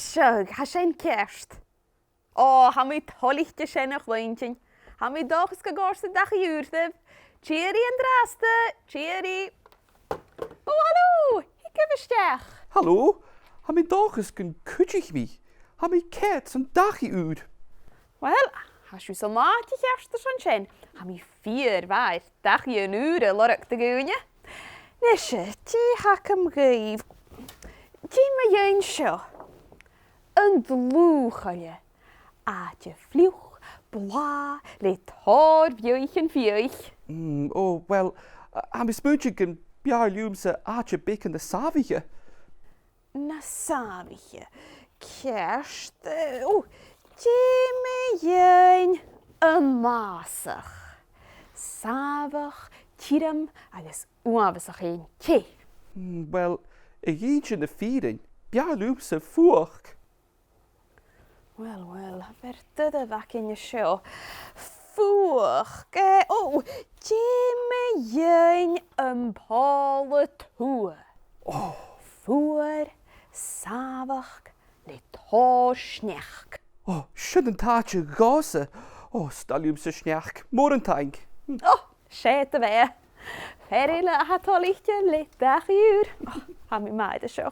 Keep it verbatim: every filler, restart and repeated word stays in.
Seadh, tha sin ceart. Ò, tha mi toilichte sin a chluinntinn. Tha mi an dòchas gun còrd an dachaigh ùr ribh. Tìoraidh an-dràsta, tìoraidh. Ò, halò, thigibh a-steach. Halò, tha mi an dòchas gun cuidich mi. Tha mi ceart san dachaigh ùr. Uill, tha sibh san àite cheart airson sin. Tha mi fìor mhath air dachaighean ùra a lorg do dhaoine. Nise, dè th' agam dhuibh? Dè mu dheidhinn seo? An Dlùth-choille. Àite fliuch, blàth, le tòrr bheathaichean fiadhaich. Mm, ò, uill, tha mi a' smaointinn gum b' fheàrr leamsa àite beag anns na sàmhaiche. Na sàmhaiche. Ceart, eh, ò, dè mu dheidhinn am bàsach? Sàmhach, tioram agus uabhasach fhèin teth. Mm, uill, a dh'innse na fìrinn, b' fheàrr leamsa fuachd. Uill, uill, a bheil duine agaibh an seo? Fuachd, eh, ò, dè mu dheidhinn am Pòla Tuath? Ò. Fuar, sàmhach, le tòrr sneachd. Ò, sin an t-àite dhòmhsa. Ò, 's toil leamsa sneachd. Mòran taing. Ò, 's e do bheatha. Fear eile a tha toilichte le dachaigh ùr. Ò, tha mi math air seo.